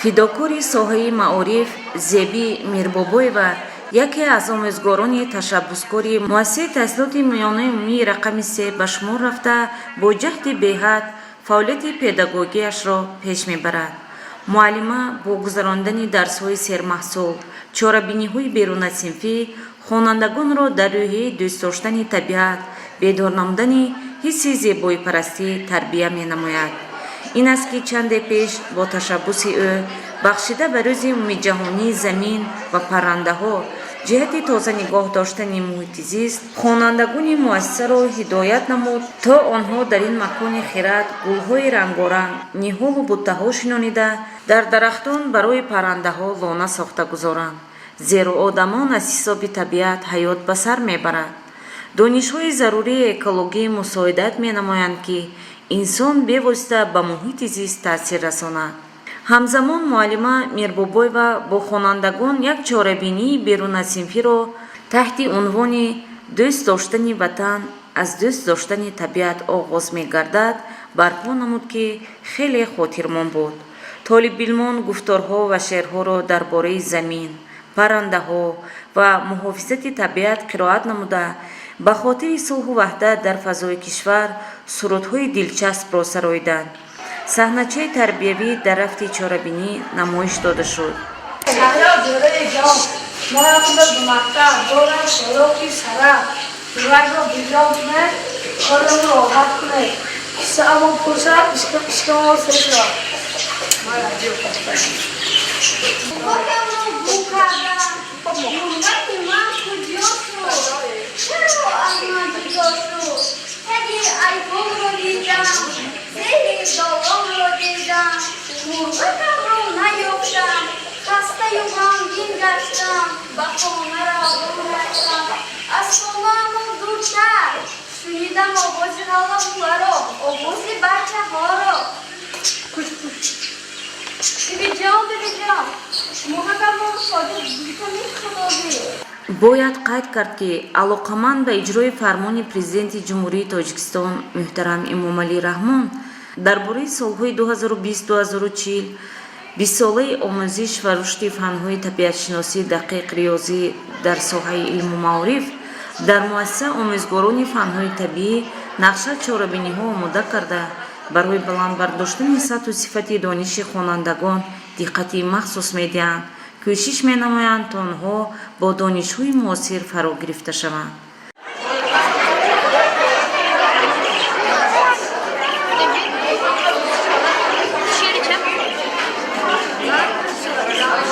Фидокори соҳаи маориф Зебӣ Мирбобоева яке аз омӯзгорони ташаббускори муассисаи таҳсилоти миёнаи умумии рақами се ба шумор рафта, бо ҷаҳди беҳад фаъолияти педагогиашро пеш мебарад. Муаллима бо гузарондани дарсҳои сермаҳсул, чорабиниҳои берунасинфӣ хонандагонро дар рӯҳияи дӯст доштани табиат, бедор намудани ҳисси зебоипарастӣ тарбия менамояд. Ин аст, ки чанде пеш бо ташаббуси ӯ, бахшида ба Рӯзи умумиҷаҳонии замин ва паррандаҳо, ҷиҳати тоза нигоҳ доштани муҳити зист хонандагони муассисаро ҳидоят намуд, то онҳо дар ин макони хирад гулҳои рангоранг, ниҳолу буттаҳо шинонида, дар дарахтон барои паррандаҳо лона сохта гузоранд, зеро одамон аз ҳисоби табиат ҳаёт ба сар мебарад. Донишҳои зарурии экологӣ мусоидат менамоянд, ки инсон бевосита ба муҳити зист таъсир расонад. Ҳамзамон муаллима Мирбобоева бо хонандагон як чорабинии берунасинфиро таҳти унвони «Дӯст доштани ватан аз дӯст доштани табиат оғоз мегардад» барпо намуд, ки хеле хотирмон буд. Толибилмон гуфторҳо ва шеърҳоро дар бораи замин, паррандаҳо ва муҳофизати табиат қироат намуда, ба хотири сулҳу ваҳдат дар фазои кишвар сурудҳои дилчаспро сароиданд. Саҳначаи тарбиявӣ дар рафти чорабинӣ намоиш дода шуд. Саҳро, ҷӯраи ҷон, моро ба мактаб дорам сороқи сара ҷӯракро бижон кунед, корамро роҳат кунед, кисаамон пур шавад, ишкамон сер шавад. Хокамро бу кардам, мурғаки ман куҷо шуд? Чаро аз ман ҷудо шуд? Таги айвонро дидам, зери долонро дидам, мурғакамро наёфтам. Хастаю ғамгин гаштам, ба хона равон гаштам. Аз хонаамон дуртар шунидам овози ғалағуларо, овози бачаҳоро. Бибиҷон, бибиҷон, мурғакамон содиқ бута мехӯрдозӣ. Бояд қайд кард, ки алоқаманд ба иҷрои фармони Президенти Ҷумҳурии Тоҷикистон муҳтарам Эмомалӣ Раҳмон дар бораи солҳои 2020-2040, бистсолаи омӯзиш ва рушди фанҳои табиатшиносӣ, дақиқ, риёзӣ дар соҳаи илму маориф, дар муассиса омӯзгорони фанҳои табиӣ нақша, чорабиниҳо омода карда, барои баланд бардоштани сатҳу сифати дониши хонандагон диққати махсус медиҳанд, кӯшиш менамоянд, то онҳо бо донишҳои муосир фаро гирифта шаванд.